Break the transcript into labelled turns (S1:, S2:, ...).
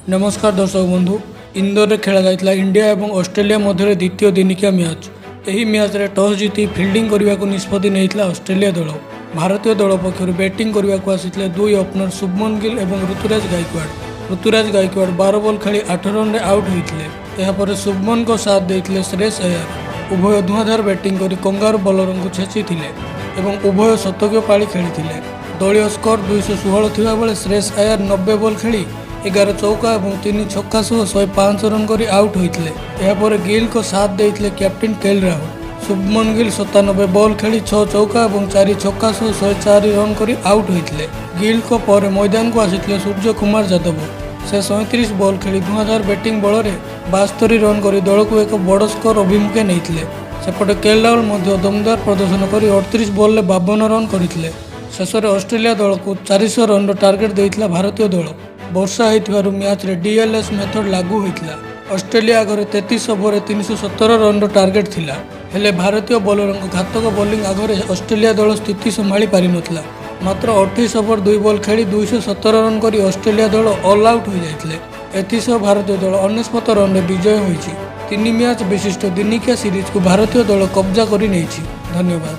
S1: ନମସ୍କାର ଦର୍ଶକ ବନ୍ଧୁ। ଇନ୍ଦୋରରେ ଖେଳାଯାଇଥିଲା ଇଣ୍ଡିଆ ଏବଂ ଅଷ୍ଟ୍ରେଲିଆ ମଧ୍ୟରେ ଦ୍ୱିତୀୟ ଦିନିକିଆ ମ୍ୟାଚ୍। ଏହି ମ୍ୟାଚ୍ରେ ଟସ୍ ଜିତି ଫିଲ୍ଡିଂ କରିବାକୁ ନିଷ୍ପତ୍ତି ନେଇଥିଲା ଅଷ୍ଟ୍ରେଲିଆ ଦଳ। ଭାରତୀୟ ଦଳ ପକ୍ଷରୁ ବ୍ୟାଟିଂ କରିବାକୁ ଆସିଥିଲେ ଦୁଇ ଓପନର ଶୁଭମନ ଗିଲ୍ ଏବଂ ଋତୁରାଜ ଗାଇକୱାଡ଼। ଋତୁରାଜ ଗାଇକୱାଡ଼ 12 ବଲ୍ ଖେଳି 8 ରନ୍ରେ ଆଉଟ୍ ହୋଇଥିଲେ। ଏହାପରେ ଶୁଭମନଙ୍କ ସାଥ୍ ଦେଇଥିଲେ ଶ୍ରେୟସ୍ ଆୟର। ଉଭୟ ଧୂଆଁଧାର ବ୍ୟାଟିଂ କରି କଙ୍ଗାରୁ ବୋଲରଙ୍କୁ ଛେଚିଥିଲେ ଏବଂ ଉଭୟ ଶତକୀୟ ପାଳି ଖେଳିଥିଲେ। ଦଳୀୟ ସ୍କୋର 216 ଥିବାବେଳେ ଶ୍ରେୟସ୍ ଆୟର 90 ବଲ୍ ଖେଳି 11 ଚୌକା ଏବଂ ତିନି ଛକା ସହ 105 ରନ୍ କରି ଆଉଟ୍ ହୋଇଥିଲେ। ଏହାପରେ ଗିଲ୍ଙ୍କ ସାଥ୍ ଦେଇଥିଲେ captain KL Rahul. Shubman Gill 97 ball ଖେଳି ଛଅ ଚୌକା ଏବଂ ଚାରି ଛକା ସହ 104 ରନ୍ କରି ଆଉଟ୍ ହୋଇଥିଲେ। ଗିଲ୍ଙ୍କ ପରେ ମଇଦାନକୁ ଆସିଥିଲେ ସୂର୍ଯ୍ୟ କୁମାର ଯାଦବ। ସେ 37 ବଲ୍ ଖେଳି ଧୂଆଁଧାର ବ୍ୟାଟିଂ ବଳରେ 72 ରନ୍ କରି ଦଳକୁ ଏକ ବଡ଼ ସ୍କୋର ଅଭିମୁଖେ ନେଇଥିଲେ। ସେପଟେ କେଏଲ୍ ରାହୁଲ ମଧ୍ୟ ଦମଦାର ପ୍ରଦର୍ଶନ କରି 38 ବଲ୍ରେ 52 ରନ୍ କରିଥିଲେ। ଶେଷରେ ଅଷ୍ଟ୍ରେଲିଆ ଦଳକୁ 400 ରନ୍ର ଟାର୍ଗେଟ୍ ଦେଇଥିଲା ଭାରତୀୟ ଦଳ। ବର୍ଷା ହୋଇଥିବାରୁ ମ୍ୟାଚ୍ରେ ଡିଏଲ୍ଏସ୍ ମେଥଡ୍ ଲାଗୁ ହୋଇଥିଲା। ଅଷ୍ଟ୍ରେଲିଆ ଆଗରେ 33 ଓଭରରେ 317 ରନ୍ର ଟାର୍ଗେଟ୍ ଥିଲା। ହେଲେ ଭାରତୀୟ ବୋଲରଙ୍କ ଘାତକ ବୋଲିଂ ଆଗରେ ଅଷ୍ଟ୍ରେଲିଆ ଦଳ ସ୍ଥିତି ସମ୍ଭାଳି ପାରିନଥିଲା। ମାତ୍ର 28 ଓଭର 2 ବଲ୍ ଖେଳି 217 ରନ୍ କରି ଅଷ୍ଟ୍ରେଲିଆ ଦଳ ଅଲ୍ ଆଉଟ୍ ହୋଇଯାଇଥିଲେ। ଏଥିସହ ଭାରତୀୟ ଦଳ 99 ରନ୍ରେ ବିଜୟ ହୋଇଛି। ତିନି ମ୍ୟାଚ୍ ବିଶିଷ୍ଟ ଦିନିକିଆ ସିରିଜକୁ ଭାରତୀୟ ଦଳ କବ୍ଜା କରି ନେଇଛି। ଧନ୍ୟବାଦ।